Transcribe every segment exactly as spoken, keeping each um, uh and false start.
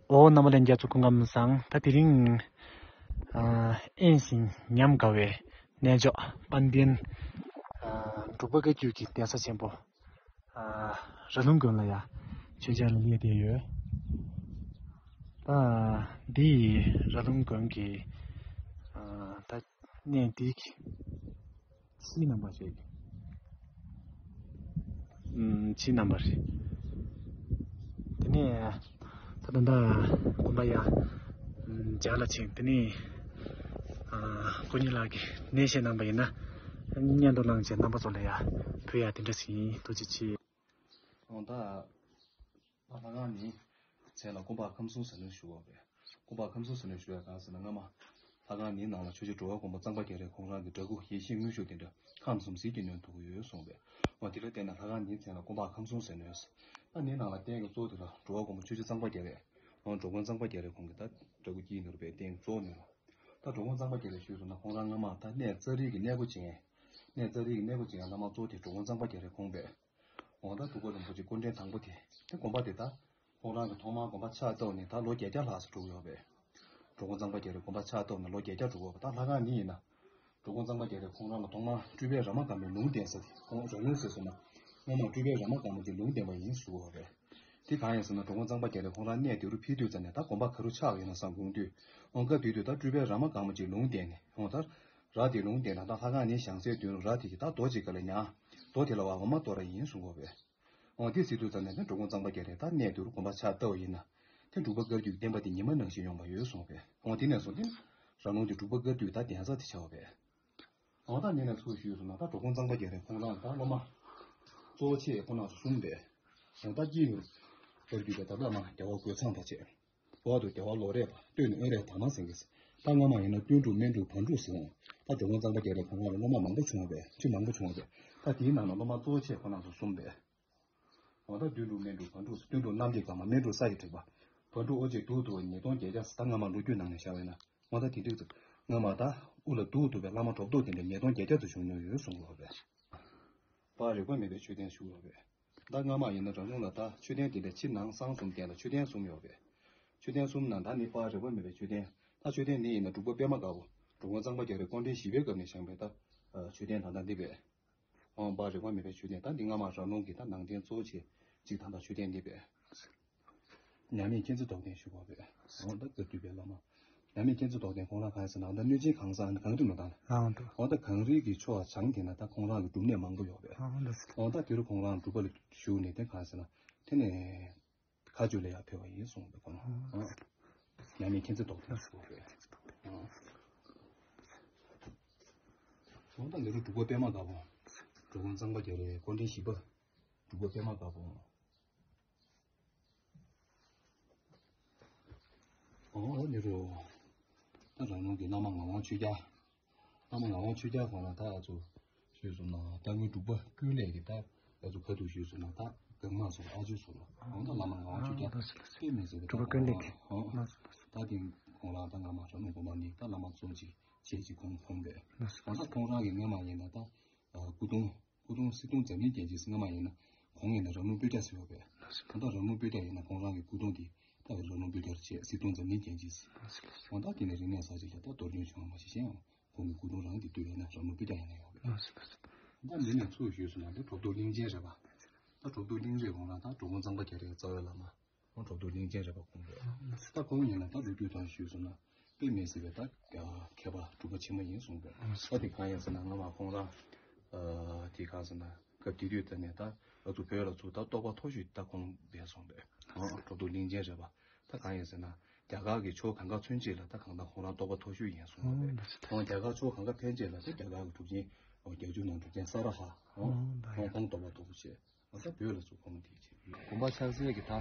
ཨོ་རྣམ་པ་ལྷན་རྒྱས་ཚོ་སྐུ་ཁམས་བཟང་། ད་དེ་རིང་ཨ་དབེན་ཞིང་ཉམས་དགའ་བའི་གནས་མཆོག་དཔལ་ལྡན་ཨ་འབྲུག་པ་བཀའ་བརྒྱུད་ཀྱི་གདན་ས་ཆེན་པོ་ཨ་ར་ལུང་དགོན་ལ་ཡ་མཆོད་མཇལ་ལ་སླེབས་བསྡད་ཡོད། ད་འདི་ར་ལུང་དགོན་གྱི་ཨ་ད་གནས་འདི་གི་ཕྱིའི་རྣམ་པ་རེད། ཨུམ། ཕྱིའི་རྣམ་པ་རེད། དེ་ནས་ད་ད་ལྟ་དགོན་པ་ཡ་ཨུམ་མཇལ་ལ་ཕྱིན། དེ་ནས་ཨ་སྐུ་ཉིད་ལགས་ཀྱིས་ནས་བཤད་གནང་པ་ཡིན་ན་སྙན་དུ་བླངས་བྱས་རྣམ་པ་ཚོ་ལ་ཡ་ཕུལ་ཡ་དེ་འདྲ་ཞིག་ཡིན། ཐུགས་རྗེ་ཆེ། ཨོ་ད། ད་ལྷ་ཁང་ནི་མཚན་ལ་སྐུ་འབག་ཁམས་གསུམ་ཟིལ་གནོན་ཞུ་བ་རེད། སྐུ་འབག་ཁམས་གསུམ་ཟིལ་གནོན་ཞུ་ཡ་གང་ཟེར་ན། སྔ་མ་ལྷ་ཁང་ནི་ནང་ལ་ཆོས་རྗེ་འགྲོ་བ་མགོན་པོ་གཙང་པ་རྒྱ་རས་ཁོང་རང་གི་འདྲ་སྐུ་ཡེ་ཤེས་དངུལ་ཞུ་དེ་འདྲ་ཁམས་གསུམ་ཟིལ་གྱིས་གནོན་ཐུབ་ཀྱི་ཡོད་གསུངས་པས། འོ་དེ་ལ་བརྟེན་ནས་ལྷ་ཁང་ནི་མཚན་ལ་སྐུ་འབག་ཁམས་གསུམ་ཟིལ་གནོན་ཟེར། ད་ནི་ནང་ལ་རྟེན་གྱི་གཙོ་བོ་དེ་ལ་འགྲོ་བ་མགོན་པོ་ཆོས་རྗེ་གཙང་པ་རྒྱ་རས། འོ་འགྲོ་མགོན་གཙང་པ་རྒྱ་རས་ཁོང་གི་ད་འདྲ་སྐུ་དཀྱིལ་ནོར་བའི་རྟེན་གཙོ་བོ་ནི་རེད། ད་འགྲོ་མགོན་གཙང་པ་རྒྱ་རས་ཞུས་སོང་ན་ཁོང་རང་སྔ་མ་ད་གནས་ཙཱ་རི་གི་གནས་སྒོ་ཅན། གནས་ཙཱ་རི་གི་གནས་སྒོ་ཅན་བླ་མ་གཙོ་བོ་དེ་འགྲོ་མགོན་གཙང་པ་རྒྱ་རས་ཁོང་པས། འོ་ད་འབྲུག་པ་རིན་པོ་ཆེ་སྐུ་ཕྲེང་དང་པོ་དེ། དེ་དགོན་པ་དེ་ད་ཁོང་རང་གི་ཐོག་མར་དགོན་པ་ཕྱག་བཏབ་ནས་ད་ལོ་བརྒྱད་བརྒྱ་ལྷག་ཙམ་འགྲོ་གི་ཡོད་པས། འགྲོ་མགོན་གཙང་པ་རྒྱ་རས་དགོན་པ་ཕྱག་བཏབ་ནས་ལོ་བརྒྱད་བརྒྱ་འགྲོ་གི་ཡོད་པ། ད་ལྷ་ཁང་ནི་ཡིན་ན། འགྲོ་མགོན་གཙང་པ་རྒྱ་རས་ཁོང་རང་ལ་ཐོག་མར་སྤྲུལ་པའི་ར་མ་དགའ་མོས་ལུང་བསྟན་ས་དེ། ཁོང་ར་ལུང་ཟེར་སོང་ན། སྔོན་མ་སྤྲུལ་པའི་ར་མ་དགའ་མོ་དེ་ལུང་བསྟན་པ་ཡིན་ཞུ་གི་ཡོད་པས། དེ་གང་ཡིན་ཟེར་ན་འགྲོ་མགོན་གཙང་པ་རྒྱ་རས་ཁོང་རང་གནས་དེ་རུ་ཕེབས་དུས་ཙམ་ནས་ད་དགོན་པ་ག་རུ་ཆགས་ཡོད་ན་བསམ་དགོངས་དུས། འོང་སྐབས་དེ་དུས་ད་སྤྲུལ་པའི་ར་མ་དགའ་མོ་ཅིག་ལུང་བསྟན་ནས། འོང་ད་ར་དེ་ལུང་བསྟན་ན་ད་ལྷ་ཁང་ནི་བཞེངས་སའི་མདུན་རུ་ར་དེ་གི་ད་རྡོ་ཅིག་ག་ལ་ཉར། རྡོ་དེ་ལ་བ་འོ་མ་གཏོར་ར་ཡིན་གསུང་གི་ཡོད་པས། འོང་དེ་ཟེར་དུས་ཙམ་ནས་ད་འགྲོ་མགོན་གཙང་པ་རྒྱ་རས་ད་གནས་དེ་རུ་དགོན་པ་ཕྱག་བཏབ་པ་ཡིན་ན། དེ་འབྲུག་པ་བཀའ་བརྒྱུད་བསྟན་པ་དེ་ཉི་མ་ནང་བཞིན་ཡོང་བ་ཡོད་གསུངས་པས། འོང་དེ་ནས་བཟུང་སྟེ་ར་ལུང་དེ་འབྲུག་པ་བཀའ་བརྒྱུད་ད་གདན་ས་དེ་ཆགས་པ་རེད། འོ་ད་ནི་ནས་ཚུར་ཞུས་སོང་ན་ད་འགྲོ་མགོན་གཙང་པ་རྒྱ་རས་ཁོང་རང་ད་སློབ་མ་གཙོ་བོ་ཆེ་ཁོ་རང་ཚོ་གསུམ་པས། འོ་ད་དཀྱིལ་ནས་བཀའ་བརྒྱུད་པའི་ད་བླ་མ་རྒྱལ་བ་རྒོད་ཚང་དང་བཅས། འོག་ཏུ་རྒྱལ་བ་ལོ་རས་པ། སྟོད་ནས་དབོན་རས་དར་མ་སེང་གེ། ད་སྔ་མ་ཡིན་ན་སྟོན་འབྲུག་སྨན་འབྲུག་བན་འབྲུག་ཟེར་འོང་། ད་འགྲོ་མགོན་གཙང་པ་རྒྱ་རས་ཁོང་རང་ལ་སློབ་མ་མང་པོ་བྱུང་བས། ཁྱི་མང་པོ་བྱུང་བས། ད་དེའི་ནང་ན་སློབ་མ་གཙོ་བོ་ཆེ་ཁོ་རང་ཚོ་གསུམ་པས། འོ་ད་སྟོན་འབྲུག་སྨན་འབྲུག་བན་འབྲུག་སྟོན་འབྲུག་གནམ་གྱི་དཀར་དམར། སྨན་འབྲུག་ས་ཡི་དྲེག་པ། བན་འབྲུག་ཨོ་རྒྱན་དུག་ཏུ་བ། ཉིས་སྟོང་བརྒྱད་བརྒྱ་ཟེར། ད་སྔ་མ་ལོ་རྒྱུས་ནང་ནས་བཞག་པ་ཡིན་ན། འོ་ད་དེ་དུས་སྔ་མ་ད་དབུ་ལ་དུག་ཏུ་བའི་བླ་མ་གྲོབ་ཏོག་དེ་འདྲ་ཉིས་སྟོང་བརྒྱད་བརྒྱ་ཙམ་བྱུང་མྱོང་ཡོད་གསུང་གི་ཡོད་པས། དཔག་རིག་པ་མེད་པའི་མཆོད་རྟེན་བཞུགས་ཡོད་པས། ད་སྔ་མ་ཡིན་ན་ར་ལུང་ལ་ད་མཆོད་རྟེན་དེ་འདྲ་ཕྱི་ནང་གསང་གསུམ་སྟེང་ལ་མཆོད་རྟེན་གསུམ་ཡོད་པས། མཆོད་རྟེན་གསུམ་ནང་ད་ནི་དཔག་རིག་པ་མེད་པའི་མཆོད་རྟེན། ད་མཆོད་རྟེན་འདི་ཡིན་ན་འབྲུག་པ་པད་མ་དཀར་པོ་འགྲོ་མགོན་གཙང་པ་རྒྱ་རས་སྐུ་ཕྲེང་བཞི་པའི་སྐབས་ནས་བཞེངས་པའི་ད་མཆོད་རྟེན་ད་ལྟ་འདི་པས། འོང་དཔག་རིག་པ་མེད་པའི་མཆོད་རྟེན། ད་འདི་སྔ་མ་ར་ལུང་གི་ད་ནང་རྟེན་གཙོ་བོ་ཆེ་གཅིག་ད་ལྟ་མཆོད་རྟེན་འདི་པས། མཉམ་མེད་མཁྱེན་བརྩེ་རྟོགས་ལྡན་བཞུགས་པ་པས། འོང་ད་བཀའ་བརྒྱུད་པའི་བླ་མ། མཉམ་མེད་མཁྱེན་བརྩེ་རྟོགས་ལྡན་ཁོང་རང་གང་ཡིན་ཟེར་ན་ད་གནོད་སྦྱིན་གང་ཟག་གང་རུང་ལ་ད། ཨང་དུ། འོ་ད་གངས་རི་གི་ཕྱོགས་བྱང་དེ་ན་ད་ཁོང་རང་གི་སྒྲུབ་གནས་མང་པོ་ཡོད་པས། ཨང་དུ། འོ་ད་དེ་རུ་ཁོང་རང་སྒྲུབ་པ་ལ་ཞུགས་ནས་དེ་གང་ཟེར་ན་དེ་ནས་མཁའ་སྤྱོད་ལ་ཡར་ཕེབས་པ་ཡིན་གསུངས་པས་ཁོང་རང་། ཨང་། མཉམ་མེད་མཁྱེན་བརྩེ་རྟོགས་ལྡན་ཞུ་བ་རེད། ཨང་། འོ་ད་དེ་རུ་འབྲུག་པ་པད་མ་དཀར་པོ། འགྲོ་མགོན་གཙང་པ་རྒྱ་རས་སྐུ་ཕྲེང་བཞི་པ། འབྲུག་པ་པད་མ་དཀར་པོ། འོ་ནི་རུ། ད་རང་ལུང་གི་བླ་མ་ངག་དབང་ཆོས་རྒྱལ། བླ་མ་ངག་དབང་ཆོས་རྒྱལ་ཁོང་ལ་ད་ཨ་ཚོ་ཞུས་སོང་ན་ད་སྔོན་འབྲུག་པ་ཀུན་ལེགས་ཀྱི་ད་ཨ་ཚོ་ཁ་ཐུག་ཞུས་སོང་ན་ད་གང་མང་སོང་ཨ་ཅོ་སོང་ལ། འོ་ད་བླ་མ་ངག་དབང་ཆོས་རྒྱལ་ཨ་ལགས་སོ་ལགས་སོ། སྐྱེ་མེད་ཟེར་བའི་འབྲུག་པ་ཀུན་ལེགས་ཀྱི་ཨ་ལགས་སོ་ལགས་སོ། ད་དེ་ཁོང་ལ་ད་ང་མ་རང་ལུང་དགོན་པ་ནི་ད་བླ་མ་གཙོ་ཅིག་བྱས་ཅིག་ཁོང་ཁོང་པས། ལགས་སོ་ལགས་སོ། འོ་ད་ཁོང་རང་གི་སྔ་མ་ཡིན་ན་ད་ཨ་སྐུ་གདུང་། སྐུ་གདུང་སྲིད་སྐྱོང་འཛམ་གླིང་རྒྱལ་མཚན་ཟེར་སྔ་མ་ཡིན་ན་ཁོང་ཡིན་ན་ར་ལུང་སྤོས་སྐྱ་ཟེར་ཡོད་པས། ད་ལྟ་ར་ལུང་སྤོས་སྐྱ་ཡིན་ན་ཁོང་རང་གི་སྐུ་གདུང་དེ་ད་ར་ལུང་སྤོས་སྐྱ་རེད་བྱས་སྲིད་སྐྱོང་འཛམ་གླིང་རྒྱལ་མཚན་ཟེར། འོ་ད་དེ་ནས་རིག་གནས་གསར་བརྗེ་ལ་ད་གཏོར་སྐྱོན་བྱུང་བ་མ་ཞིག་གཞན་ཡང་ཁོང་གི་སྐུ་གདུང་རང་གི་དུས་ཡིན་ན་ར་ལུང་སྤོས་སྐྱ་ཡིན་ན་ཡོད་པས། ད་འདི་ནས་ཚུར་ཞུས་སོང་ན་འདི་གྲོབ་ཏུ་གླིང་ཆེན་རེད་པ། ད་གྲོབ་ཏུ་གླིང་རེད་འོང་ན་ད་འགྲོ་མགོན་གཙང་པ་རྒྱ་རས་རྩ་བའི་བླ་མ། འོ་གྲོབ་ཏུ་གླིང་ཆེན་རེད་པ་ཁོང་རེད། ད་ཁོང་ཡིན་ན་ད་ལོ་རྒྱུས་ཐོག་ཞུས་སོང་ན་དཔེ་མི་སྲིད་པའི་ད་མཁས་པ་གྲུབ་པ་ཆེན་མོ་ཡིན་གསུངས་པས། ད་དེ་གང་ཡིན་ཟེར་ན་སྔ་མ་ཁོང་རང་དེ་གང་ཟེར་ན་སྐབས་དེ་དུས་ད་ནས་ད་ཨ་ཚོ་བོད་ལ་ཚུར་ད་རྟོགས་པ་མཐོ་ཤོས་ད་ཁོང་བས་གསུངས་པས། འོ་གྲོབ་ཏུ་གླིང་ཆེན་རེད་པ། ད་གང་ཡིན་ཟེར་ན་རྒྱ་གར་གྱི་ཕྱོགས་གང་ག་ཚུན་ཆད་ལ་ད་གང་ལྟར་ཁོང་རང་རྟོགས་པ་མཐོ་ཤོས་ཡིན་གསུངས་པས། ཁོང་རྒྱ་གར་ཕྱོགས་གང་ག་ཕན་ཆད་ལ་ད་རྒྱ་གར་གྱི་གྲུབ་ཆེན་བརྒྱད་ཅུ་ནང་གྲུབ་ཆེན་ས་ར་ཧ། ཁོང་ཁོང་རྟོགས་པ་མཐོ་པོ་བྱས། ད་བོད་ལ་ཚུར་ཁོང་དེ་བྱས། དགོན་པ་ཆགས་སའི་གི་ད་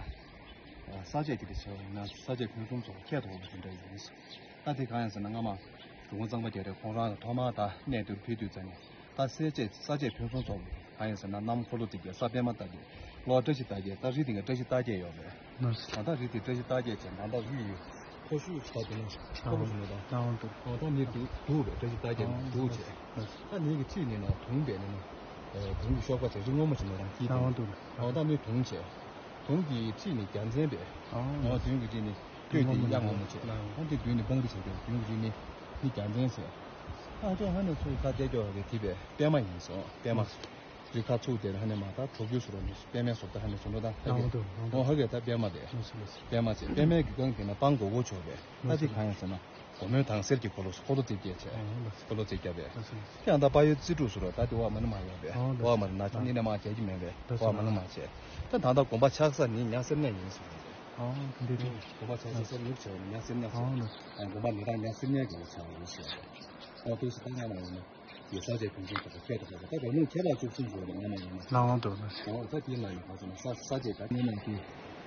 ས་དཔྱད་དེ་འདྲ་བྱས་པ་ཡིན་ན་ས་དཔྱད་ཕུན་སུམ་ཚོགས་པ་ཁྱད་དུ་འཕགས་པ་དེ་འདྲ་ཡིན། ད་དེ་གང་ཡིན་ཟེར་ན་སྔ་མ་འགྲོ་མགོན་གཙང་པ་རྒྱ་རས་ཁོང་རང་གི་ཐོག་མར་ད་གནས་དེར་ཕེབས་དུས་ཙམ་ནས་ད་ས་དཔྱད་ས་དཔྱད་ཕུན་སུམ་ཚོགས་པ་གང་ཡིན་ཟེར་ན་གནམ་འཁོར་ལོ་རྩིབས་བརྒྱད། ས་པད་མ་རྟགས་བརྒྱད། ལྷོ་བཀྲ་ཤིས་རྟགས་བརྒྱད། ད་རི་དེ་ག་བཀྲ་ཤིས་རྟགས་བརྒྱད་ཡོད་པས། ད་ལྟ་རི་དེ་བཀྲ་ཤིས་རྟགས་བརྒྱད་ཅན་ད་ལྟ་རི་ཡི་མཐོ་ཤོས་ད་དེ་ནས་མཐོ་པོ་ཞིག་མེད་ད། ད་འོང་འདུག་ཨོ་ད་ནི་དུ་དུ་བས་བཀྲ་ཤིས་རྟགས་བརྒྱད་ནི་དུ་བྱས། ད་ནི་གི་ཁྲིད་ནི་ན་དུང་བས་ནི་ན། དུང་གི་གཤོག་པ་བྱས་རི་སྔོན་མོ་ཞིག་མ་རང་སྐྱིད་ད་འོང་འདུག་ཨོ་ད་ནི་དུང་བྱས། དུང་གི་ཁྲིད་ནི་རྒྱལ་མཚན་བས། ཨོ་དུང་གི་ཁྲིད་ནི། སྟོད་དེ་གཡག་སྔོན་མོ་བྱས། ཨོ་དེ་མདུན་ནས་སྤང་རི་བྱས་ཀྱང་མདུན་རི་ནི་མི་རྒྱལ་མཚན་ཟེར། ཨ་ཅོ་ཧ་ནས་ཚུར་ཁ་གཏད་ཀྱོག་གི་དེ་བས་པད་མ་ཡིན་སོང་། པད་མ། རི་ཁ་ཚུགས་དེར་ཧ་ནས་མ་ད་གྲོག་ཁྱུ་སུ་རོ་ནི་པད་མའི་བཟོ་ལྟ་ཧ་ནས་བཟོ་འདྲ་དང་ཧ་གི། ཨོ་ཧ་གི་ད་པད་མ་དེ། པད་མ་ཟེར། པད་མའི་གི་སྒང་དེ་ན་སྤང་མགོ་བོ་ཆོག་པས། ད་དེ་གང་ཡང་ཟེར་ན། སྒོ་མོའི་དྭངས་གསལ་གྱི་འཁོར་ལོ་འཁོར་ལོ་རྩིབས་བརྒྱད་བྱས། འཁོར་ལོ་རྩིབས་བརྒྱད་པས། དེ་ཡང་ད་དཔལ་ཡུལ་རྩིབས་དྲུག་སུ་ར་ད་དེ་འོག་མ་ནི་མ་ཡོད་པས། འོག་མ་ནི་ན་ཆུང་ནི་ནས་མ་བྱས་ཀྱི་མེད་པས། འོག་མ་ནི་མ་བྱས། ད་ད་ལྟ་དགོན་པ་ཆགས་ས་ནི་ཉ་སེར་གནས་ཡིན་ཟེར་བ་རེད། ཨོ་དེ་འདྲ་རེད། དགོན་པ་ཆགས་ས་སེར་ཉུག་བྱས་པ་ནི་ཉ་སེར་གནས་ཟེར། ཨོ་དགོན་པ་མི་གྲངས་ཉ་སེར་གནས་ཀྱི་ཆགས་པ་རེད་ཟེར། ཨོ་དུས་སུ་ད་ང་མ་ཡིན་ན། ཡོད་ས་ཆ་དོན་ཚན་དེ་ཁྱད་དུ་འཕགས་པ་ད་རང་ལུགས་ཁྱད་པར་བཅུ་གསུམ་བཟོས་ནས་ངོ་མ་ཡིན་ན། ལའང་འདུག་ན། ཨོ་ད་དེའི་ནང་ནས་ག་ཚོད་ན་ས་ས་ཆ་ད་གནས་ནང་དེ་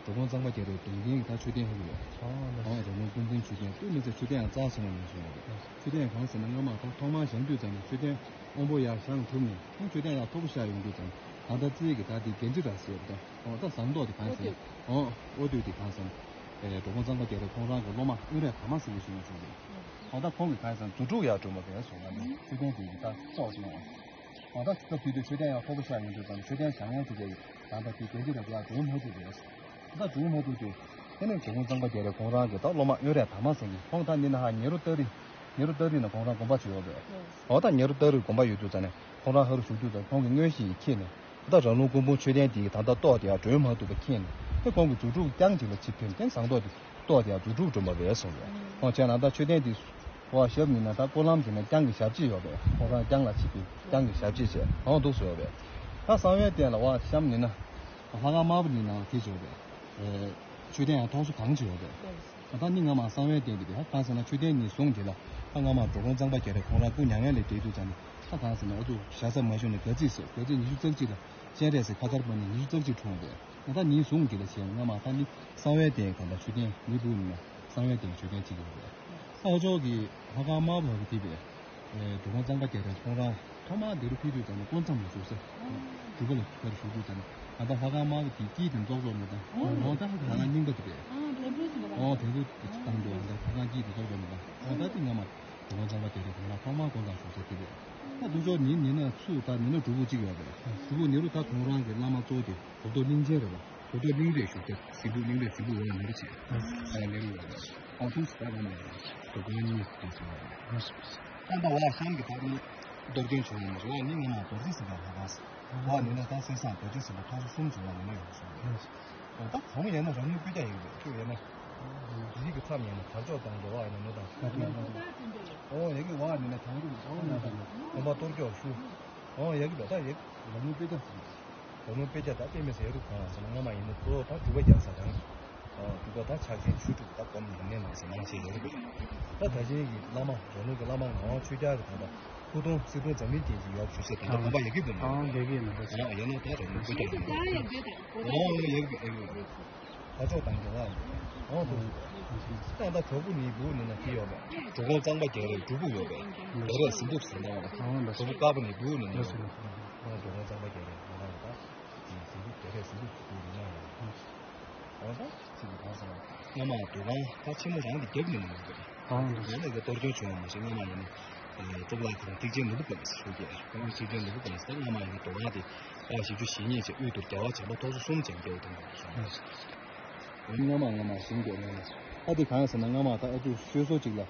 འགྲོ་མགོན་གཙང་པ་རྒྱ་རས་གདུང་རྒྱན་གྱི་ད་མཆོད་རྟེན་ཧ་གི་ཡོད། ཨོ་ལ། ཨོ་རང་ལུགས་ཀུན་མཁྱེན་མཆོད་རྟེན་དེ་མི་ཚེ་མཆོད་རྟེན་ཡང་གཙང་སོང་བ་ཡིན་གསུངས་ཡོད་རེད། མཆོད་རྟེན་གང་ཟེར་ན་སྔ་མ་ད་ཐོག་མར་བཞེངས་དུས་ཙམ་ནས་མཆོད་རྟེན་དབང་པོ་ཡར་བཞེངས་གྲུབ་ནས་ཨོ་མཆོད་རྟེན་ཡང་མཐོ་པོ་ཤར་ཡོང་དུས་ཙམ་ད་ལྟ་རྩིས་ཀྱི་ད་དེ་གན་ཇི་ར་ཟེར་ཡོད་རེད། ཨོ་ད་ཟངས་མདོག་དེ་གང་ཟེར་ན་ཨོ་ཨོ་དུས་དེ་གང་ཟེར་ན་ཨེ་འགྲོ་མགོན་གཙང་པ་རྒྱ་རས་ཁོང་རང་གི་སློབ་མ་དབོན་རས་དར་མ་ཟེར་མཁན་ཞིག་ཡོད་གསུངས་རེད། ཨོ་ད་ཁོང་གིས་གང་ཟེར་ན་རྫུ་འཕྲུལ་ཡར་གྲུབ་པ་རེད་གསུངས་ན་མཆོད་རྟེན་དེ་ཡི་ད་ཙོག་ཅིག་ཡོང་། ཨོ་ད་སྐབས་དེ་དུས་མཆོད་རྟེན་ཡང་མཐོ་པོ་ཤར་ཡོང་དུས་ཙམ་མཆོད་རྟེན་བཞེངས་མཁན་དེ་གས་ད་ལྟ་དེ་གན་ཇི་ར་དེ་ཡང་འགྲོ་མ་ཐུབ་པ་རེད། ད་འགྲོ་མ་ཐུབ་དུས་དེ་ནས་འགྲོ་མགོན་གཙང་པ་རྒྱ་རས་ཁོང་རང་གི་ད་སློབ་མ་དབོན་རས་དར་མ་ཟེར་མཁན་ཁོང་ད་འདི་ན་ཧ་ཉེ་རུ་སྟག་རི་ཉེ་རུ་སྟག་རི་ན་ཁོང་རང་དགོན་པ་བྱས་ཡོད་པས། ཨོ་ད་ཉེ་རུ་སྟག་རི་དགོན་པ་ཡོད་དུས་ཙམ་ནས་ཁོང་རང་ཧ་རུ་བཞུགས་དུས་ཙམ་ཁོང་གི་མངོན་ཤེས་ཡིས་ཁྱེར་ནས། ད་རང་ལུགས་ཀུན་སྤངས་མཆོད་རྟེན་དེའི་ད་ལྟ་ཏོག་དེ་ཡང་སྒྲོན་མ་ཐུབ་པ་མཁྱེན་ནས་ཨེ་ཁོང་གིས་རྫུ་འཕྲུལ་རྐྱང་གཅིག་ལ་ཆིབས་ཐོན་ཏེ་ཟངས་མདོག་དེ་ཏོག་དེ་ཡང་རྫུ་འཕྲུལ་སྒྲོན་པ་རེད་གསུངས་པས། ཁོང་བྱས་ན་ད་མཆོད་རྟེན་དེ་བ་ཞབས་ནི་ན་ད་སྐོར་ལམ་དེ་ན་རྐྱང་གི་ཞབས་རྗེས་ཡོད་པས་ཁོང་རང་རྐྱང་ལ་ཆིབས་ཏེ་རྐྱང་གི་ཞབས་རྗེས་བྱས་ཨང་འདུག་སུ་ཡོད་པས། ད་གསང་བའི་རྟེན་ལ་བ་ཞབས་ནི་ན་ལྷ་ཁང་དམར་པོ་ནི་ན་དེ་བྱས་པས། མཆོད་རྟེན་ཡང་ཐོག་སོ་གང་བྱས་ཡོད་པས། ད་ནི་སྔ་མ་གསང་བའི་རྟེན་དེ་བས་ཧ་གང་ཟེར་ན་མཆོད་རྟེན་ནི་བཟུང་དེ་ལ་ཧ་སྔ་མ་འགྲོ་མགོན་གཙང་པ་རྒྱ་རས་ཁོང་རང་སྐུ་མྱ་ངན་ལས་འདས་དུས་ཙམ་ནས་ཧ་གང་ཟེར་ན་ཨ་ཚུ་ཞག་ཚ་མ་ཤོར་ནས་དགའ་ཚིགས་ཟེར་དགའ་ཚིགས་ཉི་ཤུ་རྩ་གཅིག་ལ་སྤྱན་རས་གཟིགས་ཁ་མཁར་པ་ནས་ཉི་ཤུ་རྩ་གཅིག་འཁྲུངས་པས། ད་ནི་བཟུང་དེ་ལ་བྱས་སྔ་མ་ད་ནི་གསང་བའི་རྟེན་གང་ལྟར་མཆོད་རྟེན་ནི་བུ་ནི་ན་གསང་བའི་རྟེན་མཆོད་རྟེན་གཅིག་ཡོད་པས། ད་ཨ་ཅོག་གི་ལྷ་ཁང་དམར་པོ་གི་དེ་བས། འགྲོ་མགོན་གཙང་པ་རྒྱ་རས་ཁོང་རང་ཐོག་མར་འདི་རུ་ཕེབས་དུས་ཙམ་ནས་དཀོན་མཚམས་ལ་བཞུགས་ས། སྒྲུབ་པ་ལ་ཁར་བཞུགས་དུས་ཙམ་ནས་ང་ད་ལྷ་ཁང་དམར་པོ་དེ་དཀྱིལ་དེ་རྫོགས་རྫོགས་མེད་དང་། འོ་ད་ལྷ་ཁང་རྙིང་པ་དེ་རེད། འོ་དེ་ཚོ་བཏང་འདུག་ང་ད་ལྷ་ཁང་དཀྱིལ་དེ་རྫོགས་རྫོགས་མེད་དང་། འོ་ད་དེ་སྔ་མ་འགྲོ་མགོན་གཙང་པ་རྒྱ་རས་ཁོང་རང་ཐོག་མར་དཀོན་མཚམས་བཞུགས་ས་དེ་རེད། ད་དུ་ཅོག་ནི་ནི་ན་ཚུ་ད་ནི་ན་སྒྲུབ་ཕུག་གཅིག་ཡོད་རེད། སྒྲུབ་ཕུག་ནི་རུ་ད་ཁོང་རང་གི་བླ་མ་གཙོ་བོ་དེ་གོ་ཐོག་གླིང་ཆེན་རེད་པ། གོ་ཐོག་གླིང་རེད་བཞུགས་དེ་གཟིགས་ཕུག་གླིང་རེད་གཟིགས་ཕུག་འོ་ནི་རུ་བྱས། ཨ་ནི་རུ་ཡོད་རེད། ཨོ་ཐུགས་སུ་ད་ནི་ན་དུ་གོ་ནི་དེ་ཚོ་ཡོད་རེད། ད་ད་བ་ཤང་གི་བར་ནི་རྡོ་རྒྱན་བྱུང་ཡོད་མ་རེད། ཨ་ནི་ང་མ་རྡོ་རྗེ་སེམས་དཔའ་ལྷ་ཁང་ཟེར། ཨ་ནི་ན་ད་སེང་སང་རྡོ་རྗེ་སེམས་དཔའ་ཐོག་སོ་གསུམ་བྱུང་བ་ནི་ན་ཡོད་སོང་། ཨོ་ད་གང་ཡིན་ན་རང་ཉིད་སྤུས་ཀ་ཡིན་པས་ཁྱོད་ཡིན་ན། རིགས་ཀྱི་མཚམས་ཡིན་ན་དར་ལྕོག་དང་འབྲེལ་བ་ཡིན་ན་ནི་དང་། ཨོ་ཡ་གི་བ་ནི་ན་གང་གི་གང་ན་དང་གོམ་པ་གཏོར་སྐྱོག་ཞུ། ཨོ་ཡ་གི་བ་ད་ཡ་གི་རང་ཉིད་སྤུས་ཀ་ཟེར། ལོ་ངོ་དཔེ་ཆ་ད་དཔེ་མི་སྲིད་རུ་གང་ཟེར་ན་སྔ་མ་ཡིན་ན་གཙོ་བོ་ད་སྒྲུབ་པ་རྒྱག་ས་དང་། ཨོ་སྒྲུབ་པ་ད་ཕྱག་ཆེན་ཆོས་དྲུག་ད་སྒོམ་ཉམས་ལེན་ནང་ཟེར་མང་ཆེ་ཡོད་རེད། ད་ད་ཆེན་གྱི་བླ་མ་རང་ལུགས་ཀྱི་བླ་མ་ངག་དབང་ཆོས་རྒྱལ་གྱི་ད་ད་སྐུ་གདུང་སྲིད་གདུང་འཛམ་གླིང་རྒྱན་གྱི་ཡོག་ཞུ་ས་ད་ད་གོམ་པ་ཡ་གི་དུ་ནོ། ཨོ་ཡ་གི་ཡིན་ན་ད་རང་ལུགས་སྤུས་ཀ་ཡིན་ན། ཨོ་ཡ་གི་ཡ་གི་ཡ་གི། ད་ཕྱོགས་དང་འགལ་བ། ཨོ་དུ། ད་ད་གྲོགས་པོ་ནི་བུ་ནི་ན་ཁྱི་ཡོད་པས། གྲོགས་པོ་གཙང་པ་རྒྱལ་རས་སྒྲུབ་ཕུག་ཡོད་པས། རྒྱལ་རས་ཟིན་ཐུབ་ཟིན་ཐང་བ། གྲོགས་པོ་དཀར་པོ་ནི་བུ་ནི་ན། གྲོགས་པོ་གཙང་པ་རྒྱལ་རས་ང་རང་ད། ཟིན་ཐུབ་རྒྱལ་རས་ཟིན་ཐུབ་ཟིན་ཐུབ་ཡིན་ན་ཡང་། ཨོ་ད་ཚིག་གི་གང་ཟེར་ན། སྔ་མ་འདུ་ཁང་ད་ཆེན་མོ་རང་གི་རྒྱབ་ནས་ནི་ཡོད་པས། ཨོ་ད་ནི་གཏོར་སྐྱོན་བྱུང་བ་མ་ཟད་སྔ་མ་ཡིན་ན། གཙུག་ལག་ཁང་ཐེག་ཆེན་ནོར་བུ་པ་ལ་ཞུ་རྒྱལ། ཐེག་ཆེན་ནོར་བུ་པ་ལ་ཟེར་སྔ་མ་ཡིན་ན་འདུ་ཁང་དེ། ཨ་བཞི་བཅུ་ཞེ་གཉིས་ཀྱི་དབུས་དུ་རྒྱལ་བ་བྱམས་པ་ཐོག་སོ་གསུམ་ཅན་རྒྱལ་བ་དང་། སྔ་མ་སྔ་མ་ཞིང་རྒྱལ་སྔ་མ། ཨ་དེ་གང་ཟེར་ན་སྔ་མ་ད་ཨ་ཚུ་ཤོད་སོ་གཅིག་ལ།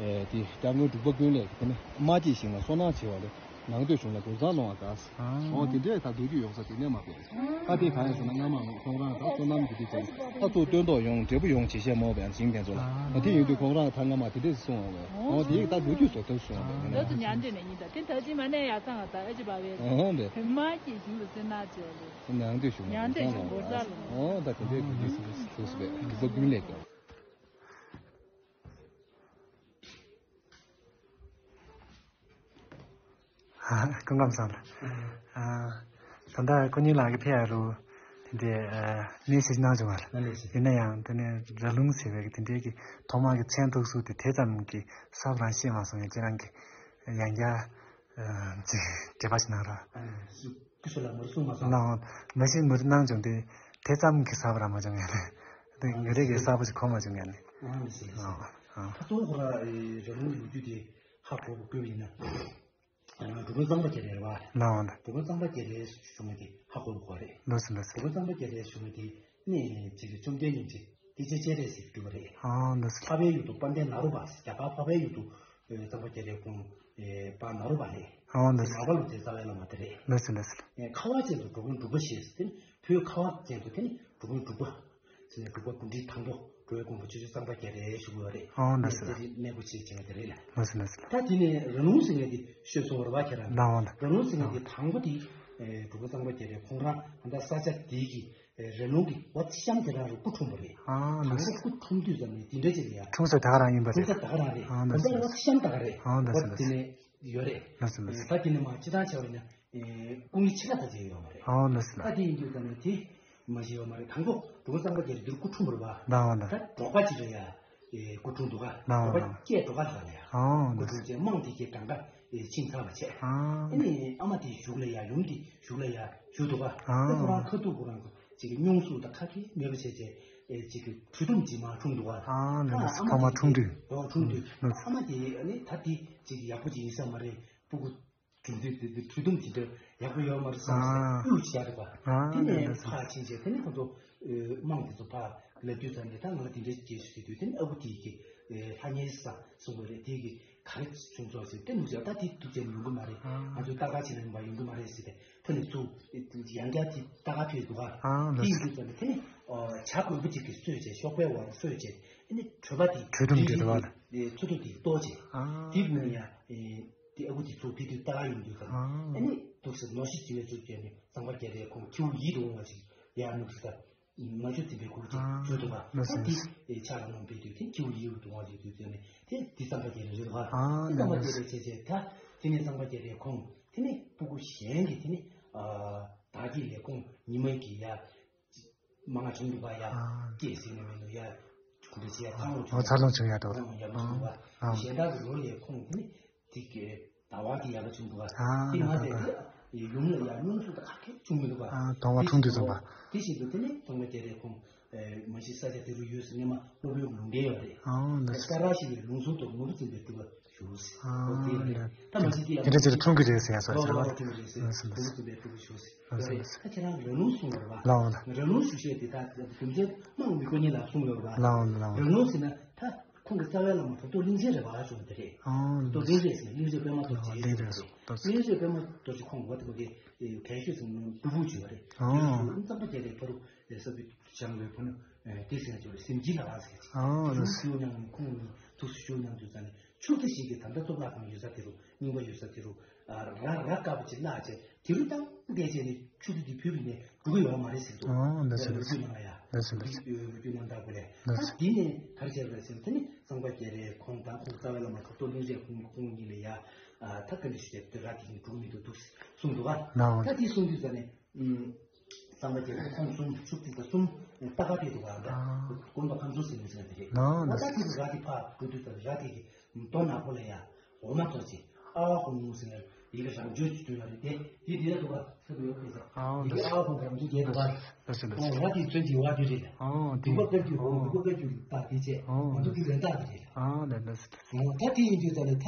ཨེ་དེ་སྐྱབས་མགོན་འབྲུག་པ་ཀུན་ལེགས་དེ་ནི་དམག་སྐྱེད་ཞིང་ལ་སོ་ནམ་བྱེད་པ་ལས་ནང་སྡོད་གཞུང་ལ་གུར་ཚང་སློང་བ་དགའ། ཨོ་དེ་འདྲས་ད་སྡོད་རྒྱུ་ཡོང་ས་དེ་ནས་མ་པས། ཨ་དེ་གང་ཟེར་ན་སྔ་མ་ཁོང་རང་ད་སོ་ནམ་གྱི་དེ་ཙམ་ཨ་ཚུ་སྟོན་ཐོག་ཡོང་འབྲས་བུ་ཡོང་བྱེད་བཤད་མོ་བས་ཞིང་དེ་ཚོ་ལ། ཨ་དེ་ཡིན་དུས་ཁོང་རང་ད་སྔ་མ་དེ་འདྲས་སོང་བ་བས། ཨོ་དེ་ད་སྡོད་རྒྱུ་བཟོ་ཐུབ་སོང་བས། ད་ཚུ་ཉར་འདྲེན་ནས་ཡིན་ད་དེ་ད་ཅི་མ་ནས་ཡ་ཚང་བ་ད་ཨ་ཅི་བ་བས། ཨོ་རེད། དེ་མ་སྐྱེད་ཞིང་ལ་སེ་ན་ཅི་བ་ལས། ནང་དུ་ཞུགས་ན་ཉང་དེ་ཞུགས་འགོར་ས་ལ། ཨོ་ད་དེ་འདྲའི་གོ་རྒྱུ་སུ་སུ་སུ་བས་འདི་ཚོ་ཀུན་ལེགས་དང་། སྐུ་ཁམས་བཟང་ལ། ད་ལྟ་ཀུན་ཉིན་ལགས་ཀྱི་ཕེ་ཨ་རུ་དེ་འདྲའི་གནས་ཞིག་གནང་བྱུང་བ་ལ། ཡིན་ན་ཡང་དེ་ནས་ར་ལུང་ཟེར་བའི་དེ་འདྲའི་གི་ཐོག་མ་གི་མཚན་ཐོགས་སུ་དེ་དེ་ཙམ་གི་གསལ་པོ་རང་ཤེས་མ་སོང་ཡང་ཁྱེད་རང་གི་ཡང་བསྐྱར་ཅིག་འགྲེལ་པ་ཞིག་གནང་རོགས། སྐུ་ཞབས་ལགས་མུར་གསུངས་མ་སོང་། ལགས་འོང་། མ་གཞི་མུར་གནང་བྱུང་སྟེ་དེ་ཙམ་གྱི་གསལ་པོ་རང་མ་བྱུང་ཡང་ནི་དེ་ངོ་རེ་གི་གསལ་པོ་ཞིག་གོ་མ་བྱུང་ཡང་ནི། ཨང་ལགས་སོ་ལགས་སོ། ཨང་ཨང་། ད་དུང་ཁོ་ར་ར་ལུང་ལོ་རྒྱུས་དེ་ཧ་གོ་དགོས་པ་ཡིན་ན། འབྲུག་པ་གཙང་པ་རྒྱ་རས་རེད་བ། ལགས་འོང་། འབྲུག་པ་གཙང་པ་རྒྱ་རས་བཞུགས་མི་དེ་ཧ་གོ་དགོས་རེད། ལགས་སོ་ལགས་སོ། འབྲུག་པ་གཙང་པ་རྒྱ་རས་བཞུགས་མི་དེ་གནས་ཅིག་གི་བཅོམ་ལྡན་སྙིང་རྗེ། ཨི་ཅེ་སྤྱན་རས་གཟིགས་སྒྲུབ་པ་རེད། ཨ་ལགས་སོ། འཕགས་པའི་ཡུལ་དུ་དཔལ་ལྡན་ནཱ་རོ་པ། རྒྱ་གར་འཕགས་པའི་ཡུལ་དུ་ཨེ་གཙང་པ་རྒྱ་རས་ཁོང་ཨེ་དཔལ་ནཱ་རོ་པ་རེད། ཨ་ལགས་སོ། ནཱ་རོ་པ་ལུ་རྩེ་རྩ་བའི་བླ་མ་དེ་རེད། ལགས་སོ་ལགས་སོ། ཨེ་ཁ་བ་ཅན་དུ་འགྲོ་མགོན་འབྲུག་པ་ཞེས་ཟེར་ཏེ་བོད་ཁ་བ་ཅན་དུ་དེ་ནི་འགྲོ་མགོན་འབྲུག་པ་ཟེར་ནས་འབྲུག་པ་འབྲུ་འགྲིག་དང་པོ་འགྲོ་བའི་མགོན་པོ་ཆོས་རྗེ་གཙང་པ་རྒྱ་རས་བཞུགས་ཡོད་རེད། ཨ་ལགས་སོ། རྩེ་རིའི་གནས་སྒོ་ཕྱེས་བྱས་དེ་རེད་ལ། ལགས་སོ་ལགས་སོ་ལགས། ད་དེ་ནས་ར་ལུང་ཟེར་མཁན་དེ་ཤོད་སོང་བ་རེད་བ་ཁྱེད་རང་། ལགས་འོང་ལགས། ར་ལུང་ཟེར་མཁན་དེ་དང་པོ་དེ་ཨེ་འབྲུག་པ་གཙང་པ་རྒྱ་རས་ཁོང་རང་ད་ལྟ་ས་ཆ་དེ་གི་ཨེ་ར་ལུང་གི་བ་གཤམ་དེ་རང་རུ་སྐུ་འཁྲུངས་པ་རེད། ཨ་དང་པོ་ལགས་སོ། སྐུ་འཁྲུངས་དུས་ཙམ་ནས་དེ་འདྲ་ཅིག་ལ་ཡ། འཁྲུངས་ས་ད་ག་རང་ཡིན་པ་འཁྲུངས་རེད། ས་ད་ག་རང་རེད། ཨ་ལགས་སོ་ལགས་སོ། བ་གཤམ་ད་ག་རེད། ཨ་ལགས་སོ་ལགས་སོ། བ་དེ་ནས་ཡོད་རེད། ལགས་སོ་ལགས་སོ། ད་དེ་ནས་མ་སྤྱིར་བཏང་བྱས་པ་ཡིན་ན་ཨེ་སྐུ་ངལ་ཆེ་ཁག་ད་ཅིག་ཡོད་མ་རེད། ཨ་ལགས་སོ་ལགས། ད་དེ་ཡིན་དུས་ཙམ་ནས་དེ་མ་ཤེས་ཡོད་མ་རེད། དང་པོ་འབྲུག་པ་གཙང་པ་རྒྱ་རས་འདིར་སྐུ་འཁྲུངས་པ་རེད་བ། ལགས་འོང་ལགས། ད་འབྲོག་པ་ཅིག་ལ་ཡ་ཨེ་སྐུ་འཁྲུངས་འདུག་ག་ལགས་འོང་། འབྲོག་པ་ལགས་འོང་། སྐད་འབྲོག་པ་ལ་ལ་ཡ་ཨ་སྐུ་ལགས་སོ། འཁྲུངས་བྱས་དམངས་དེ་གའི་གྲངས་ཀ་ཨེ་ཕྱིན་ཚར་བ་བྱས། ཨ་ཨེ་ནས་ཨ་མ་དེའི་གཞུག་ལ་ཡ་ཡུམ་དེའི་གཞུག་ལ་ཡ་བཞུགས་འདུག་ག་ཨ་ད་ཁོ་རང་ཁ་ཐུག་ཁོ་རང་གི་ཅིག་སྙུང་གཟུགས་དང་ཁ་སྐད་མེད་པ་བྱས་བྱས་ཨེ་ཅིག་གི་གྲུལ་དུམ་ཅིག་མར་འཁྲུངས་འདུག་ག་ཨ་ད་ལགས་སོ། ཨ་མ་ཕ་མ་དེ་འཁྲུངས་དུས། ཨོ་འཁྲུངས་དུས། ཨ་ཨ་མ་དེ་ཨ་ནི་ད་དེ་ཅིག་ཡག་པོ་ཅིག་ཡིན་ས་མ་རེད། སྤུ་གུ་རྒྱུ་མཚན་དེ་དེ་གྲུལ་དུམ་དེ་འདྲ་ཡག་པོ་ཡོད་མ་རེད་བསམ་སྟེ་ཨ་གཡུག་བྱས་འདུག་ག་ཨ་དེ་ནས་ལགས་སོ། ཕར་ཕྱིན་བྱས་དེ་ནས་ཁོ་ཚོ་ཨེ་དམངས་དེ་ཚོ་ཕར་ལབ་དུས་ཙམ་ནས་ད་ང་ལ་དེ་འདྲའི་སྐད་ཆ་ཞིག་དུས་དེ་ནས་ཨ་ཁུ་དེ་གི་ཨེ་ལྷ་གཉན་ས་གསུང་གི་རེད། དེ་གི་ག་རེ་བྱུང་སོང་ཟེར་ཏེ་ནུབ་ཅག་ད་དེ་ཐུགས་རྗེ་ཡོང་གི་མ་རེད། ཨ་ང་ཚོས་ལྟ་ག་བྱེད་ན་ཡོང་པ་ཡོང་གི་མ་རེད་ཟེར་ཏེ་ཐོན་ནས་ཚུར་ཡང་བསྐྱར་དེ་ལྟ་ག་ཕེབས་འདུག་ག་ཨ་དེ་ལགས་ཡིན་སོ། དུས་ཙམ་ནས་དེ་ནས་ཨོ་བྱ་རྒོད་པོ་གཅིག་གིས་གསོས་བྱས་གཤོག་པའི་འོག་ལ་གསོས་བྱས་ཨ་ནི་གྲོད་པ་དེ་གྲོལ་དུམ་དེ་འདྲ་བ་ལ་ཨེ་མཚོ་ཐོག་དེ་གཏོར་བྱས་ཨ་དེ་ནས་ཡང་ཨེ་དེ་ཨ་ཁུ་དེ་ཚུར་ཕེབས་དུས་ལྟ་ག་ཡོང་དུས་ཙམ་ནས་ཨ་ཨ་ནི་འདུག་ཟེར་ནོར་ཤི་བྱེད་པའི་ཚུལ་བྱས་ནས་གཙང་པ་རྒྱ་རས་ཁོང་ཁྱེའུ་ཡིད་དུ་འོང་བ་ཞིག་ཡར་ནུབ་ཟེར། མ་ཆུ་འཛིན་པའི་སྐུ་ཅིག་ཨ་བཞུགས་འདུག་ག་ལགས་སོ། ད་འདི་ལགས་སོ། ཨེ་ཕྱག་ལ་ནོན་པའི་དུས་དེ་ཁྱེའུ་ཡིད་དུ་འོང་བ་ཞིག་དུས་ཙམ་ནས་དེ་འདི་གཙང་པ་རྒྱ་རས་རེད་འདུག་ག་ཨ་དེ་གཙང་པ་ལགས་རྒྱ་རས་བྱས་བྱས་ད་དེ་ནས་གཙང་པ་རྒྱ་རས་ཁོང་དེ་ནས་སྤུ་གུ་གཞན་གྱི་དེ་ནས་ཨ་བདག་གི་ལས་ཁོང་ཉི་མ་གི་ཡ་མང་བྱུང་འདུག་ག་ཡ་ཨ་སྐྱེས་ཟིན་ནས་མི་འདུག་ཡ་གུ་འདྲ་བྱས་ཡ་འཚར་ལོངས་ཨ་བྱུང་འཚར་ལོངས་བྱུང་ཡ་འདུག་ཨ་ཡ་མ་བྱུང་བ་ཨ་གཞན་དག་གི་ལོ་ལས་ཁོང་དེ་ནས་དེ་གི་ཟླ་བ་དེ་ཡག་པོ་བྱུང་འདུག་ག་ཨ་དེ་ང་ལགས་ཚོ་ལགས། ཡུམ་ལ་ཡང་སྙུང་གཟུགས་དང་ཁ་སྐད་བྱུང་མི་འདུག་ག་ཨ་གདོང་བ་འཁྲུངས་དུས་ཙམ་པ། དེ་བཞིན་དུ་དེ་ནས་གཙང་པ་རྒྱ་རས་ཁོང་མ་གཞི་ས་ཆ་དེ་རུ་ཡོད་ཟེར་སྔོན་མ་སློབ་དཔོན་ལུང་བསྟན་ཡོད་རེད། ཨ་ལགས་སོ། ས་ར་ཤི་ཡའི་ལུང་ཟུར་དུ་ནོར་བུ་འཛིན་པའི་སྤྲུལ་པ་བཞུགས་ཟེར། ཨོ་དེ་རེད། ད་མ་གཞི་དེ་ཡང་དེ་འདྲ་ཅིག་ལ་འཁྲུངས་ཀྱི་རེད་ཟེར་ཡ་སོགས་ལོ་ལོ་ལོ་འཁྲུངས་ཀྱི་རེད་ཟེར། ལགས་སོ་ལགས་སོ། ནོར་བུ་འཛིན་པའི་སྤྲུལ་པ་བཞུགས་ཟེར། ཨ་ལགས་སོ་ལགས་སོ། ད་ཁྱེད་རང་ར་ལུང་གསུངས་པ་རེད་བ། ལགས་འོང་ལགས། ར་ལུང་ཞུ་བཤད་དེ་ད་རྒྱུ་མཚན་དམངས་མི་དཀོན་གཉེར་ལགས་གསུངས་ཡོད་རེད་བ། ལགས་འོང་ལགས་འོང་། ར་ལུང་ཟེར་ན་ད་ཁོང་གི་རྩ་བའི་བླ་མ་གྲུབ་ཐོབ་གླིང་རྗེ་རེད་བ་ཞུ་བ་དེ་རེད། ཨང་གྲུབ་ཐོབ་གླིང་རྗེ་ཟེར་ན་གླིང་རྗེ་པད་མ་རྡོ་རྗེ་ཟེར་རེད། གླིང་རྗེ་པད་མ་རྡོ་རྗེ་ཁོང་འོ་དེ་མོ་གི་གལ་ཤོས་ཟེར་ན་སྒྲུབ་ཕུག་ཅིག་ཡོད་རེད། ཨང་། དེ་ལ་གཙང་པ་རྒྱ་རས་ཕ་རུ་ས་བུ་བྱང་བའི་ཕ་ནུ་དེ་ཟེར་ན་ཅིག་རེད། སེམས་ཅན་ལ་རག་ཟེར་ཅིག་ཨང་། ཞུ་ཞུ་མཉམ་ནས་ཁོང་གཉིས་ཐུགས་སུ་ཞུ་མཉམ་དུ་ཙང་ནས་ཕྱུགས་རྫི་ཞིག་གིས་ད་ལྟ་གཙུག་ལག་ཁང་ཡོད་ས་དེ་རུ་རྙིང་པ་ཡོད་ས་དེ་རུ་ར་ར་དཀར་པོ་ཅིག་བརླགས་བྱས་དེ་རུ་ད་བསྡད་བྱས་ནས་ཆུ་ཚོད་འདི་བུད་པ་ནས་འགྲོ་གི་ཡོད་མ་རེད་ཟེར་འདུག་ཨོ་འདི་ཟེར་ལོ་རྒྱུས་ནང་ལ་ཡ། འདི་ཟེར་འདི་ཟེར། ལོ་རྒྱུས་ནང་ལྟ་བུ་ལས། འདི་ད་ཟེར། འདི་ནས་ག་རེ་བྱས་པ་རེད་ཟེར་ན་དེ་ནི་གཙང་པ་རྒྱ་རས་ཁོང་དང་ཁོང་རྩ་བའི་བླ་མ་གྲུབ་ཐོབ་གླིང་རྗེ་ཁོང་ཁོང་གཉིས་ལ་ཡ། ད་ག་འདྲ་ཞིག་བྱས་དེ་ར་དེ་ཡིན་འགྲོ་གི་མི་འདུག་འདུག་གསུངས་འདུག་ག་ལའོ། ད་དེ་གསུངས་དུས་ཙ་ནས་གཙང་པ་རྒྱ་རས་ཁོང་གསུམ་ཕྱུག་ཐིག་དང་གསུམ་ལྟ་ག་བལྟས་འདུག་ག་ད་དཀོན་མཆོག་ཁམས་གསུམ་ཟེར་མི་ཟེར་དེ་རེད། ལའོ། ད་ད་དེ་ར་དེ་ཕར་འགྲོ་དུས་ཙ་ནས་ར་དེ་གི་མདོ་ནག་པོ་ལ་ཡ། འོ་མ་ཐོག་ཅིག་ཨ་བ་ཧོ་མུ་ཟེར་ཡ་ཡི་གེ་རང་བྱོན་ཅིག་བྱོན་ཡ་རེད་དེ། དེ་དེ་ལ་འདུག་པ་ཚ་པོ་ཡོད་པས་ཟེར། ཨ་ཡི་གེ་ཨ་བ་ཧོ་རང་བྱོན་རྒྱས་འདུག་པ། ལགས་སོ་ལགས་སོ། ཨོ་ར་དེ་བྱོན་གྱི་བ་དེ་རེད། ཨ་དེ་འདུག་པ་དཀར་གྱི་ཧོ་འདུག་པ་དཀར་གྱི་རྟགས་དེ་བྱས། ཨ་ང་ཚོ་དེ་ལས་རྟགས་དེ་རེད། ཨ་ལགས་ལགས་སོ་ལགས་སོ། ཨ་ད་དེ་ཡིན་དུས་ཙ་ནས་ད་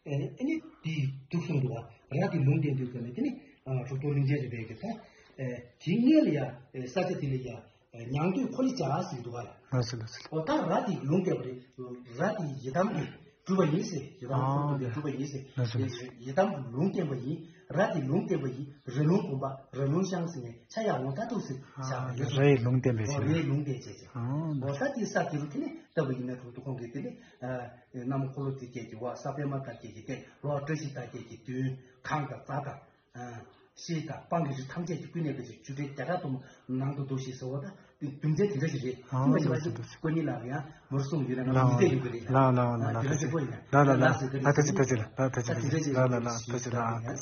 ཨེ་ནི་དེ་འདུག་གསུངས་འདུག་པ། ར་དེ་ལུང་བསྟན་དུས་ཙ་ནས་དེ་ནི་གྲུབ་ཐོབ་གླིང་རྗེ་རེད་པས་ཀྱི་ད་དེ་སྔོན་ལ་ཡ་ས་ཆ་དེ་ལ་ཡ། ཉང་སྟོད་ཁོ་ལི་ཅ་ཟེར་འདུག་ག་ལ། ལགས་སོ་ལགས་སོ། འོ་ད་ར་དེ་ལུང་བསྟན་པ་རེད། ར་དེ་ཡི་དམ་གྱིས་གྲུབ་པ་ཡིན་ཟེར། ཡི་དམ་ཁོ་ལུང་བསྟན་གྲུབ་པ་ཡིན་ཟེར། ལགས་སོ་ལགས་སོ། ཡི་དམ་ལུང་བསྟན་པ་ཡིན། ར་དེ་ལུང་བསྟན་པ་ཡིན། ར་ལུང་དགོན་པ་ར་ལུང་ཤང་ཟེར་ནས་ཆ་ཡག་འོང་ད་འདུག་ཟེར་བཞག་པ་ཡོད། རའི་ལུང་བསྟན་པའི་ཕྱིར། རའི་ལུང་བསྟན་བྱས་ཟེར། འོ་ད་དེ་ས་དེ་རུ་དེ་ནས་ལྟ་བུ་ཡིན་ན་གྲུབ་ཐོབ་ཁོང་གིས་དེ་ནས་གནམ་འཁོར་ལོ་དེ་སྐད་ཀྱི་བ་ས་པད་མ་དར་རྒྱས་ཀྱི་སྟེང་ལོ་བཀྲ་ཤིས་དར་རྒྱས་ཀྱི་མདུན་གང་དང་རྩ་དང་། ཤེལ་དང་སྤང་གི་རི་ཐམས་ཅད་ཀྱི་ཀུན་ནས་པའི་ཆུ་ཕྲན་རྒྱ་གར་དུ་ནང་དུ་འདུ་ཞེས་ཟེར་བ་དང་རྒྱུ་མཚན་དེ་འདྲ་ཞིག་རེད། ཨ་ཐུམ་པ་ཞིག་ལ་ཞིག་ཀོ་ཉི་ལགས་ཡང་མོར་གསུངས་ཡོད་ན་ང་ལ་ཡིད་ཚད་ཡོད་ཀྱི་རེད། ལ་ལ་ལ་ལ་དེ་འདྲ་ཞིག་པོ་ཡིན་ན་ལ་ལ་ལ་ལ་ལ་ལ་ད་ཅི་ད་ཅི་ལ་ལ་ལ་ད་ཅི་ལ་ད་ཅི་ལ།